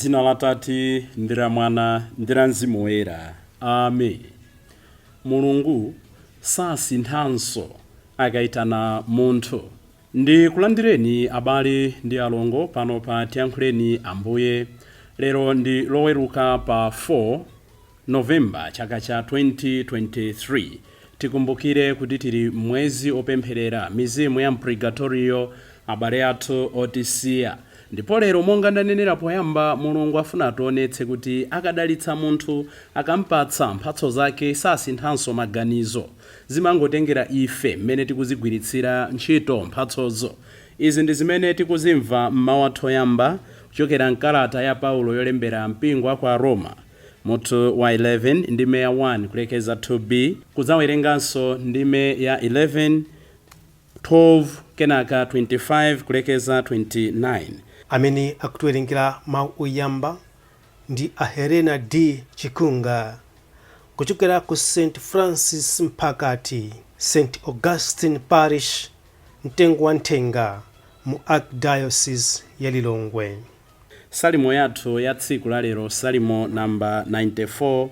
Dzina la Tate ndi la Mwana ndi la Mzimu Woyera. Amen. Mulungu sasinthanso akaitana munthu. Ndikulandireni abale ndi alongo pano pa Tiyankhuleni Ambuye. Lero ndi Loweruka pa 4 November chaka cha 2023. Tikumbukire kuti tili mwezi opempherera mizimu ya mpurgatorio, abale athu otisiya. Ndipo lero, monga ndanenera poyamba, Mulungu afuna ationetse kuti akadalitsa munthu, akampatsa mphatso zake, sasinthanso maganizo. Zimangotengera ife mmene tikuzigwiritsira ntchito mphatsozo. Izi ndi zimene tikuzimva mmawu athu oyamba kuchokera mkalata ya Paulo yolembera mpingo wa kwa Roma, mutu wa 11 ndime ya 1 kulekeza 2b, kudzawerenganso ndime ya 11, 12, kenaka 25 kulekeza 29. Amene akutiwerengera mawu oyamba ndi a Helena D Chikunga kuchokera ku St Francis Mphakati, St Augustine Parish, Mtengo wa Nthenga, mu Archdiocese ya Lilongwe. Salimo yathu ya tsiku la lero, Salimo namba 94,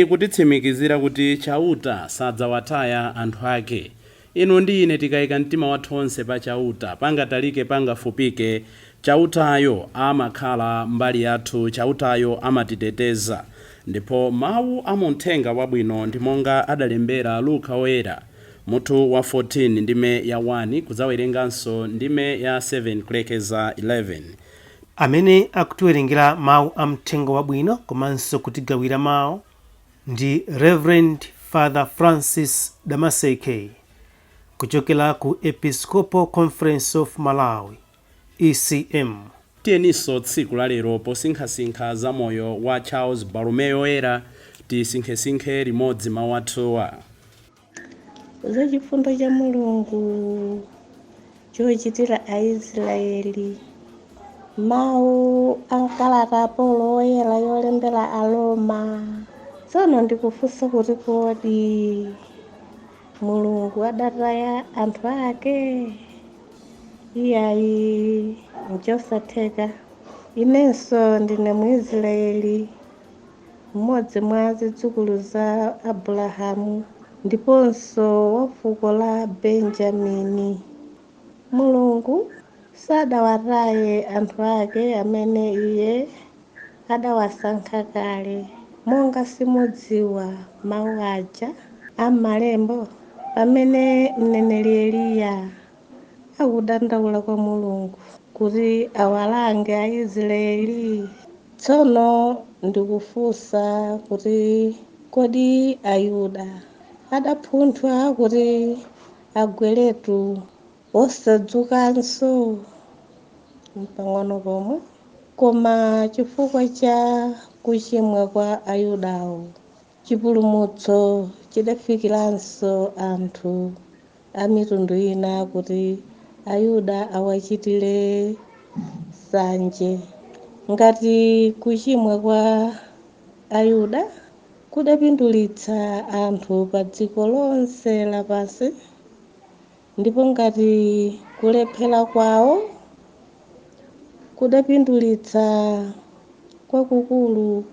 ikutitsimikizira kuti Chauta sadzawataya anthu ake. Inu ndi ine tikayika mtima wathu onse pa Chauta, pangatalike pangafupike, Chautayo amakhala mbali yathu, Chautayo amatiteteza. Ndipo mawu a muthenga wabwino ndi monga adalembera Luka Woyera, mutu wa 14 ndime ya 1, kudzawerenganso ndime ya 7 kulekeza 11. Amene akutiwerengera mawu a mthenga wabwino komanso kutigawira mawu ndi Reverend Father Francis Damaseke kuchokera ku Episcopal Conference of Malawi, ECM. Tiyeninso tsiku la lero, posinkhasinkha za moyo wa Charles Borromeo Woyera, tisinkhesinkhe limodzi mawu athuwa. Za chifundo cha Mulungu chochitira Aisraeli. Mawu a mkalata Paulo Woyera yolembera Aroma. Tsono ndikufunsa kuti, kodi Mulungu adataya anthu ake? Iyayi, nchosatheka. Inenso ndine Mwisraeli, mmodzi mwa zidzukulu za Abrahamu ndiponso wa fuko la Benjamini. Mulungu sadawataye anthu ake amene iye adawasankha kale. Monga simudziwa mawu aja am'malembo, pamene mneneri Eliya akudandaula kwa Mulungu kuti awalange Aisraeli? Tsono ndikufunsa kuti, kodi Ayuda adapunthwa kuti agweretu osadzukanso? Mpang'ono pomwe! Koma chifukwa cha kuchimwa kwa Ayudawo, chipulumutso chidafikiranso anthu a mitundu ina, kuti Ayuda awachitire nsanje. Ngati kuchimwa kwa Ayuda kudapindulitsa anthu pa dziko lonse lapansi, ndipo ngati kulephera kwawo kudapindulitsa kwakukulu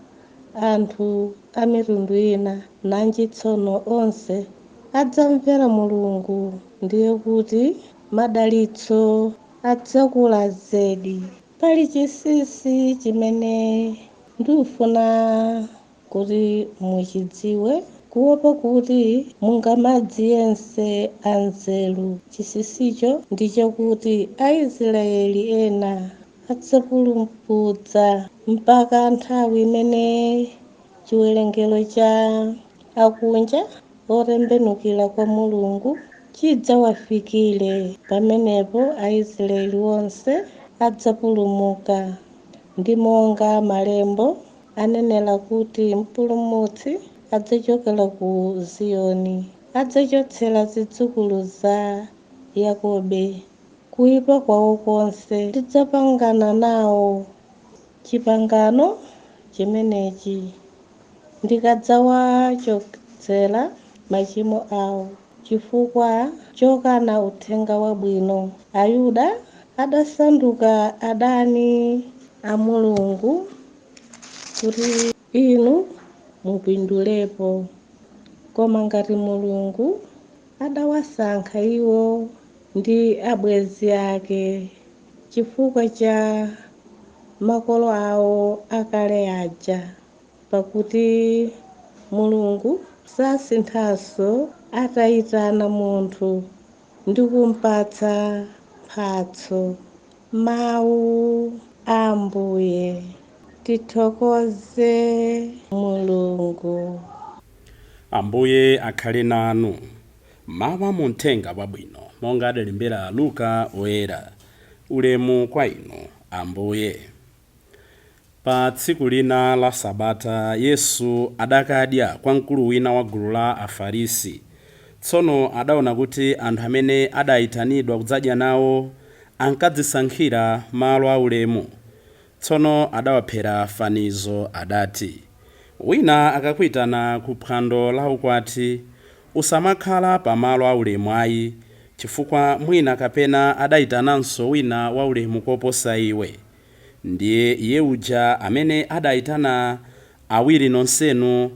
anthu a mitundu ina, nanji tsono onse adzamvera Mulungu, ndiye kuti madalitso adzakula zedi. Pali chinsinsi chimene ndikufuna kuti muchidziwe, kuopa kuti mungamadziyese anzeru. Chinsinsicho ndichakuti Aisraeli ena adzapulupudza mpaka nthawi imene chiwerengero cha akunja otembenukira kwa Mulungu chidzawafikire. Pamenepo Aisraeli onse adzapulumuka. Ndi monga malembo anenera kuti, "Mpulumutsi adzachokera ku Ziyoni, adzachotsera zidzukulu za Yakobe kuyipa kwawo konse. Ndidzapangana nawo chipangano chimenechi ndikadzawachotsera machimo awo." Chifukwa chokana uthenga wabwino, Ayuda adasanduka adani a Mulungu. Kuti inu mupindulepo. Koma ngati Mulungu adawasankha iwo ndi abwenzi ake chifukwa cha makolo awo akale aja, pakuti Mulungu sasinthanso atayitana munthu ndi kumpatsa mphatso. Mawu a Ambuye. Tithokoze Mulungu. Ambuye akhale nanu. Mawu muthenga wabwino monga adalembera Luka Woyera. Ulemu kwa inu, Ambuye. Pa tsiku lina la Sabata Yesu adakadya kwa mkulu wina wa gulu la Afarisi. Tsono adaona kuti anthu amene adayitanidwa kudzadya nawo ankadzisankhira malo aulemu. Tsono adawaphera fanizo, adati: Wina akakuyitana ku phwando la ukwati, usamakhala pamalo aulemu ayi, chifukwa mwina kapena adayitananso wina waulemu koposa iwe. Ndiye iye uja amene adayitana awiri nonsenu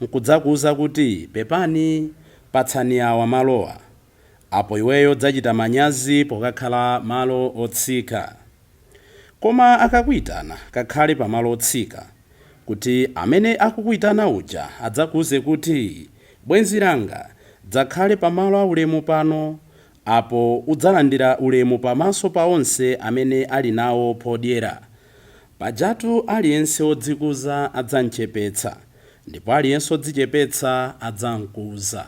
nkudzakuwuza kuti, "Pepani, patsani awa malowa." Apo iweyo udzachita manyazi pokakhala malo otsika. Koma akakuyitana, kakhale pamalo otsika, kuti amene akukuyitana uja adzakuwuze kuti, "Bwenzi langa, dzakhale pamalo aulemu pano." Apo udzalandira ulemu pamaso pa onse amene ali nawo podyera. Pajatu aliyense wodzikuza adzamchepetsa, ndipo aliyense wodzichepetsa adzamkuza.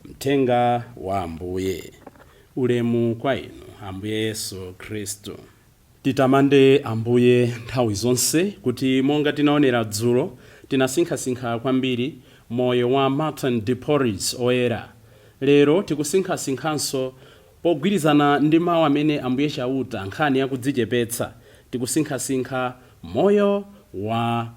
Mthenga wa Ambuye. Ulemu kwa inu, Ambuye Yesu Khristu. Titamande Ambuye nthawi zonse kuti monga tinaonera dzulo, tinasinkhasinkha kwambiri moyo wa Martin de Porres Oyera. Lero tikusinkhasinkhanso pogwirizana ndi mawu amene Ambuye Chauta, nkhani yakudzichepetsa, tikusinkhasinkha moyo wa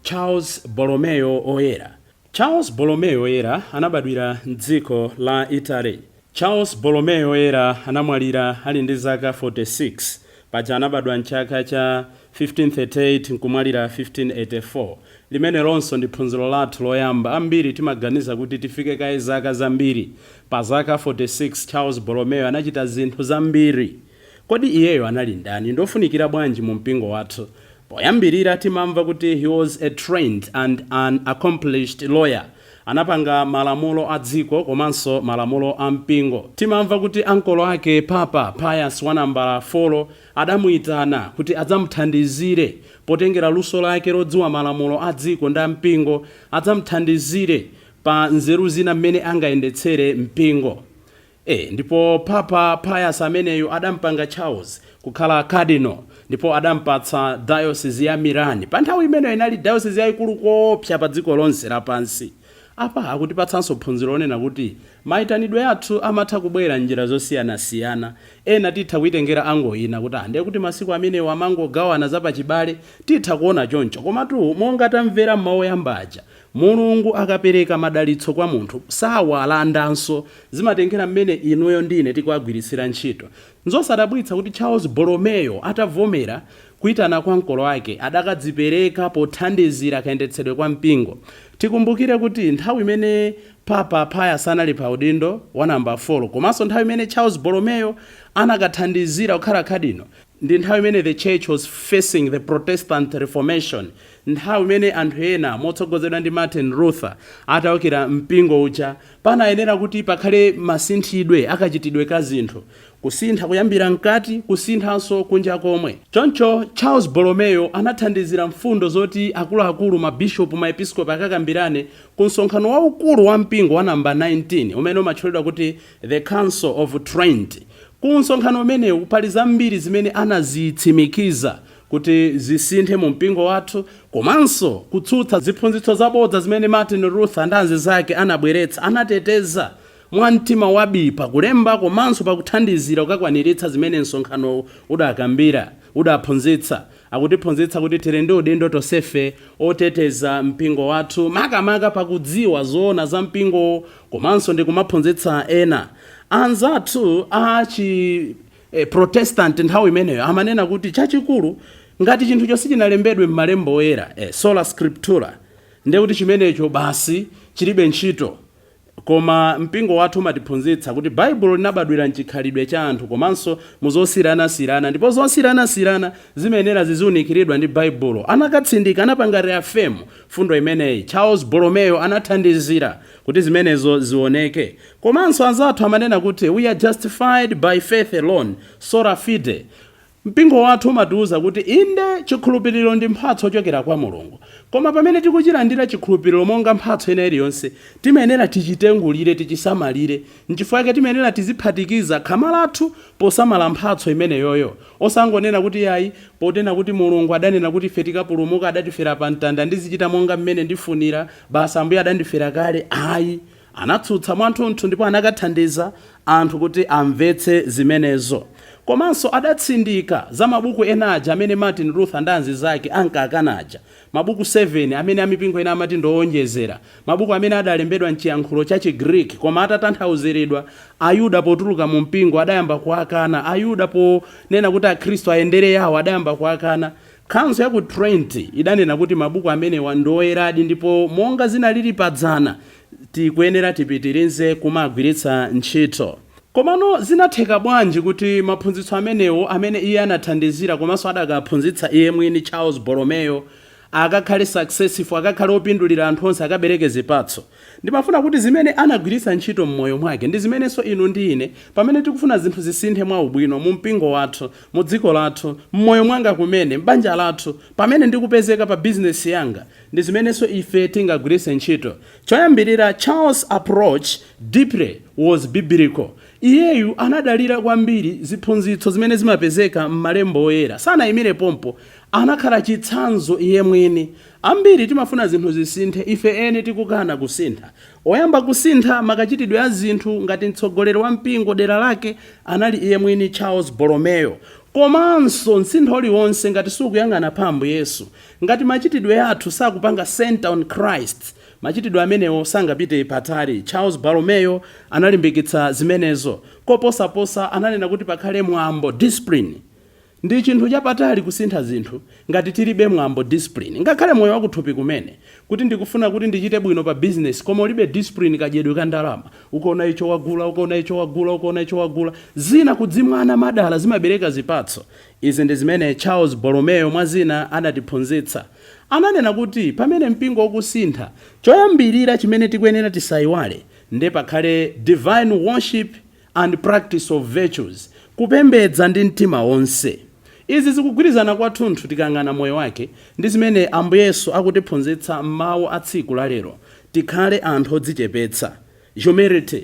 Charles Borromeo Oyera. Charles Borromeo Oyera anabadwira mdziko la Italy. Charles Borromeo Oyera anamwalira ali ndi zaka 46. Paja anabadwa mchaka cha 1538 nkumwalira 1584. Limene lonso ndi phunziro lathu loyamba. Ambiri timaganiza kuti tifike kaye zaka zambiri. Pa zaka 46 Charles Borromeo anachita zinthu zambiri. Kodi iyeyo anali ndani? Ndofunikira bwanji mu mpingo wathu? Poyambirira timamva kuti he was a trained and an accomplished lawyer. Anapanga malamulo a dziko komanso malamulo a mpingo. Timamva kuti ankolo ake, Papa Pius wa nambala 4, adamuyitana kuti adzamuthandizire potengera luso lake lodziwa malamulo a dziko ndi mpingo, adzamuthandizire pa nzeru zina mmene angayendetsere mpingo. Ndipo Papa Pius ameneyu adampanga Charles kukhala cardinal, ndipo adampatsa diocese ya Milan. Pa nthawi imeneyo inali diocese yayikulu koopsa pa dziko lonse lapansi. Apa akutipatsanso phunziro lonena kuti mayitanidwe athu amatha kubwera njira zosiyanasiyana. Ena titha kuitengera ango ina kuti ndiye kuti masiku amenewo amangogawana zapachibale, titha kuona choncho. Komatu monga tamvera m'mawu oyamba aja, Mulungu akapereka madalitso kwa munthu sawalandanso. Zimatengera mmene inuyo ndine tikuagwiritsira ntchito. Nzosadabwitsa kuti Charles Borromeo atavomera kuitana kwa mkolo ake adakadzipereka pothandizira kayendetsedwe kwa mpingo. Tikumbukire kuti nthawi imene Papa Pius anali pa udindo wa namba 4, komanso nthawi imene Charles Borromeo anakathandizira kukhala cardinal, ndi nthawi imene the church was facing the Protestant Reformation, nthawi imene anthu ena motsogozedwa ndi Martin Luther atawukira mpingo uja. Panayenera kuti pakhale masinthidwe akachitidwe ka zinthu, kusintha kuyambira mkati, kusinthanso kunja komwe. Choncho Charles Borromeo anathandizira mfundo zoti akuluakulu, mabishopu, maepiskopi akakambirane ku msonkhano waukulu wa mpingo wa namba 19 umene umatchulidwa kuti the Council of Trent. Ku msonkhano umenewu pali zambiri zimene anazitsimikiza kuti zisinthe mu mpingo wathu, komanso kutsutsa ziphunzitso zabodza zimene Martin Luther ndi anzake anabweretsa. Anateteza mwa mtima wabipa kulemba komanso pakuthandizira kukakwaniritsa zimene msonkhano udakambira, udaphunzitsa. Akutiphunzitsa kuti tili ndi udindo tonsefe oteteza mpingo wathu, makamaka pakudziwa zoona za mpingo komanso ndi kumaphunzitsa ena. Anzathu achi Protestant nthawi imeneyo amanena kuti chachikulu Ngati chinthucho sichinalembedwe m'malembo oyera, sola scriptura, ndiye kuti chimenecho basi chilibe ntchito. Koma mpingo wathu umatiphunzitsa kuti Baibulo linabadwira mchikhalidwe cha anthu komanso muzosiyanasiyana, ndipo zosiyanasiyana zimayenera ziziwunikiridwa ndi Baibulo. Anakatsindika, anapanga reaffirm fundo imeneyi. Charles Borromeo anathandizira kuti zimenezo zioneke. Komanso anzathu amanena kuti we are justified by faith alone, sola fide. Mpingo wathu umatiwuza kuti inde, chikhulupiriro ndi mphatso yochokera kwa Mulungu, koma pamene tikuchilandira chikhulupiriro, monga mphatso ina iliyonse, timayenera tichitengulire, tichisamalire. Nchifukwa chake timayenera tiziphatikiza khama lathu posamala mphatso imeneyoyo, osangonena kuti yayi, potena kuti Mulungu adanena kuti ife tikapulumuka, adatifera pa mtanda, ndizichita monga mmene ndifunira basi, Ambuye adandifera kale. Ayi, anatsutsa mwathunthu ndipo anakathandiza anthu kuti amvetse zimenezo. Komanso adatsindika za mabuku ena aja amene Martin Luther ndi anzake ankakanaja, mabuku 7 amene amipingo ena amati ndowonjezera, mabuku amene adalembedwa mchiyankhulo cha Chigreek koma atatanthauzidwa, Ayuda potuluka mu mpingo adayamba kuakana. Ayuda ponena kuti Akhristu ayendere yawo, adayamba kuakana. Council ya ku Trent idanena kuti mabuku amenewa ndoyeradi, ndipo monga zinalili padzana tikuyenera tipitirize kumagwiritsa ntchito. Komano zinatheka bwanji kuti maphunzitso amenewo, amene iye anathandizira komanso adakaphunzitsa iye mwini Charles Borromeo, akakhale successful, akakhale opindulira anthu onse, akabereke zipatso? Ndimafuna kuti zimene anagwiritsa ntchito m'moyo mwake ndi zimenenso inu ndi ine, pamene tikufuna zinthu zisinthe mwa ubwino mu mpingo wathu, mu dziko lathu, m'moyo mwanga kumene, m'banja lathu, pamene ndikupezeka pa bizinesi yanga, ndi zimenenso ife tingagwiritse ntchito. Choyambirira, Charles' approach deeply was biblical. Iyeyu anadalira kwambiri ziphunzitso zimene zimapezeka m'malembo oyera. Sanayimire pompo, anakhala chitsanzo iye mwini. Ambiri timafuna zinthu zisinthe, ife eni tikukana kusintha. Oyamba kusintha makachitidwe a zinthu ngati mtsogoleri wa mpingo dera lake anali iye mwini Charles Borromeo. Komanso msintho uliwonse ngati sukuyang'ana pa Ambuye Yesu, ngati machitidwe athu sakupanga center on Christ, machitidwe amenewo sangapite patali. Charles Borromeo analimbikitsa zimenezo. Koposaposa, ananena kuti pakhale mwambo, discipline. Ndi chinthu chapatali kusintha zinthu ngati tilibe mwambo, discipline. Ngakhale moyo wakuthupi kumene, kuti ndikufuna kuti ndichite bwino pa business, koma ulibe discipline kadyedwe ka ndalama, ukaona icho wagula, ukaona icho wagula, ukaona icho wagula, zina kudzimwana madala zimabereka zipatso. Izi ndi zimene Charles Borromeo mwa zina anatiphunzitsa. Ananena kuti pamene mpingo ukusintha, choyambirira chimene tikuyenera tisayiwale ndi pakhale divine worship and practice of virtues, kupembedza ndi mtima wonse. Izi zikugwirizana kwathunthu, tikang'ana moyo wake, ndi zimene Ambuye Yesu akutiphunzitsa m'mawu a tsiku la lero: tikhale anthu odzichepetsa, humility.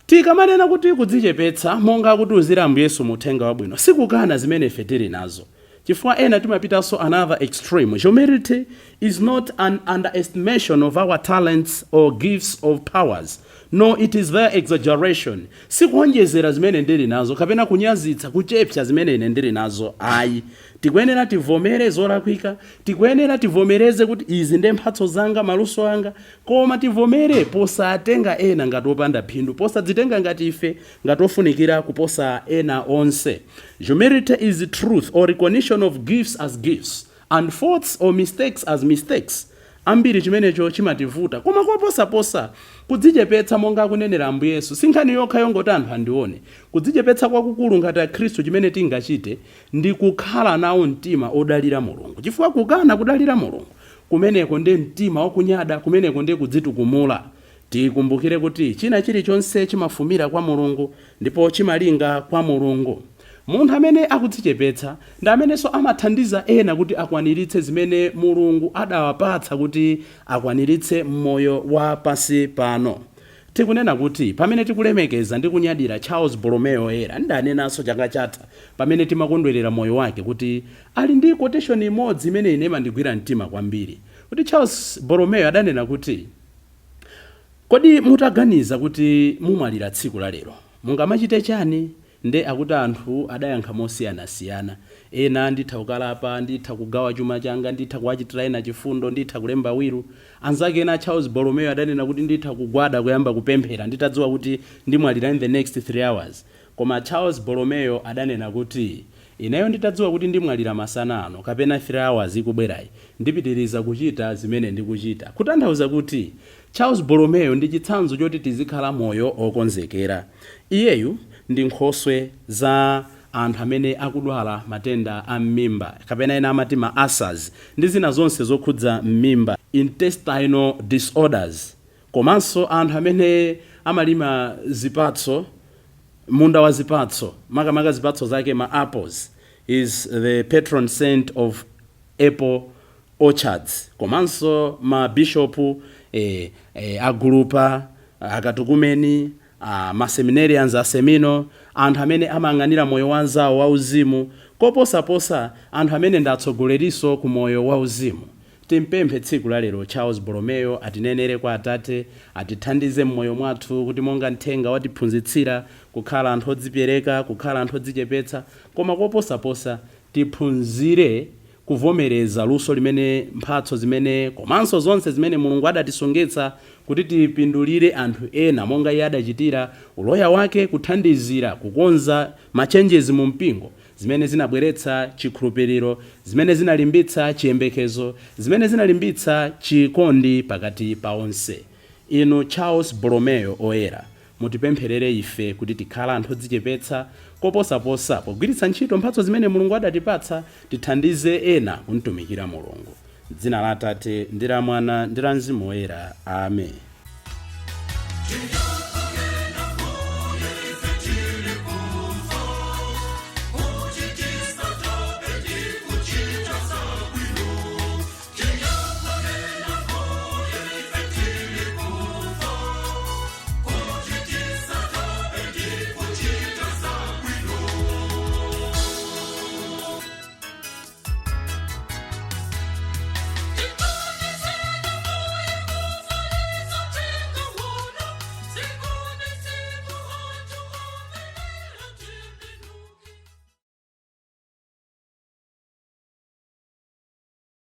Tikamanena kuti kudzichepetsa, monga akutiuzira Ambuye Yesu mu uthenga wabwino, sikukana zimene ife tili nazo, chifukwa ena timapitanso another extreme. Humility is not an underestimation of our talents or gifts of powers, no, it is their exaggeration. Sikuonjezera zimene ndili nazo kapena kunyazitsa, kuchepsa zimene ine ndili nazo, ayi. Tikuyenera tivomere zolakwika, tikuyenera tivomereze kuti izi ndi mphatso zanga, maluso anga, koma tivomere posatenga ena ngati opanda phindu, posadzitenga ngati ife ngati ofunikira kuposa ena onse. Humility is truth or recognition of gifts as gifts and faults or mistakes as mistakes. Ambiri chimenecho chimativuta. Koma koposaposa, kudzichepetsa monga akunenera Ambuye Yesu si nkhani yokha yongoti anthu andione. Kudzichepetsa kwakukulu ngati Akhristu chimene tingachite ndi kukhala nawo mtima odalira Mulungu, chifukwa kukana kudalira Mulungu, kumeneko ndi mtima wakunyada, kumeneko ndi kudzitukumula. Tikumbukire kuti china chilichonse chimafumira kwa Mulungu ndipo chimalinga kwa Mulungu. Munthu amene akudzichepetsa ndi amenenso amathandiza ena kuti akwaniritse zimene Mulungu adawapatsa kuti akwaniritse m'moyo wa pansi pano. Tikunena kuti pamene tikulemekeza ndi kunyadira Charles Borromeo Era, ndanenanso chaka chatha pamene timakondwerera moyo wake kuti ali ndi quotation imodzi imene ine imandigwira mtima kwambiri, kuti Charles Borromeo adanena kuti, "Kodi mutaganiza kuti mumwalira tsiku la lero, mungamachite chani?" Nde akuti anthu adayankha mosiyanasiyana. Ena, "Nditha kukalapa, nditha kugawa chuma changa, nditha kuwachitira ena chifundo, nditha kulemba will." Anzake ena Charles Borromeo adanena kuti, "Nditha kugwada kuyamba kupemphera nditadziwa kuti ndimwalira in the next 3 hours." Koma Charles Borromeo adanena kuti, Ineyo nditadziwa kuti ndimwalira masana ano kapena 3 hours ikubwerayi, ndipitiriza kuchita zimene ndikuchita. Kutanthauza kuti Charles Borromeo ndi chitsanzo choti tizikhala moyo okonzekera. Iyeyu ndi nkhoswe za anthu amene akudwala matenda a m'mimba, kapena ena amati ma ulcers ndi zina zonse zokhudza m'mimba, intestinal disorders, komanso anthu amene amalima zipatso, munda wa zipatso, makamaka zipatso zake ma apples, is the patron saint of apple orchards, komanso ma bishop, agulupa, akatukumeni, ma seminarians, asemino, anthu amene amayang'anira moyo wanzawo wauzimu, koposaposa anthu amene ndi atsogoleriso ku moyo wauzimu. Timpemphe tsiku la lero Charles Borromeo atinenere kwa Atate, atithandize m'moyo mwathu kuti monga mthenga watiphunzitsira kukhala anthu odzipereka, kukhala anthu odzichepetsa, koma koposaposa tiphunzire kuvomereza luso limene, mphatso zimene, komanso zonse zimene Mulungu adatisungitsa kuti tipindulire anthu ena, monga iye adachitira uloya wake kuthandizira kukonza ma changes mu mpingo zimene zinabweretsa chikhulupiriro, zimene zinalimbitsa chiyembekezo, zimene zinalimbitsa chikondi pakati pa onse. Inu Charles Borromeo Oyera, mutipempherere ife kuti tikhala anthu odzichepetsa, koposaposa pogwiritsa ntchito mphatso zimene Mulungu adatipatsa, tithandize ena kumtumikira Mulungu. Dzina la Atate ndi la Mwana ndi la Mzimu Woyera, amen.